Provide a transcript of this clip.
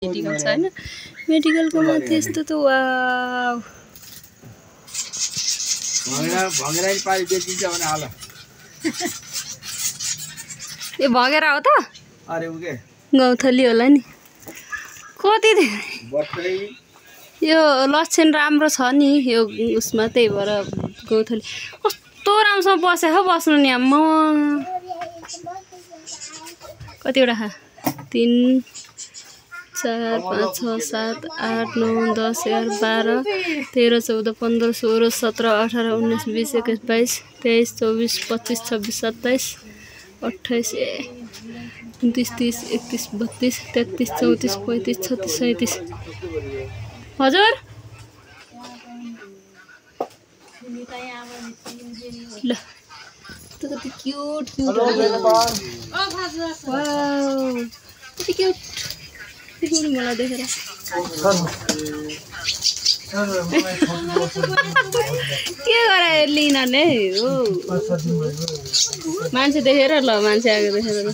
medical छ हैन मेडिकलकोमा त्यस्तो त वाउ भंगेरा पाली बेचिन्छ भने हाल यो भगेरा हो त अरे उके गौथली होला नि कति यो लक्षण राम्रो छ नि यो उसमा त्यही भएर गौथली कस्तो राम्रोसँग बसे हो बस्नु नि म कतिवटा खा 3 4 5 6 7 8 9 10 11 12 13 14 15 16 17 18 19 20 21 22 23 24 25 26 27 28 29 30 31 32 33 34 35 36 37 हजुर ल त कति क्यूट क्यूट वाउ कति क्यूट देखिनु मलाई देखेर के गरे लिन नै हो मान्छे देखेर ल मान्छे आएको देखेर ल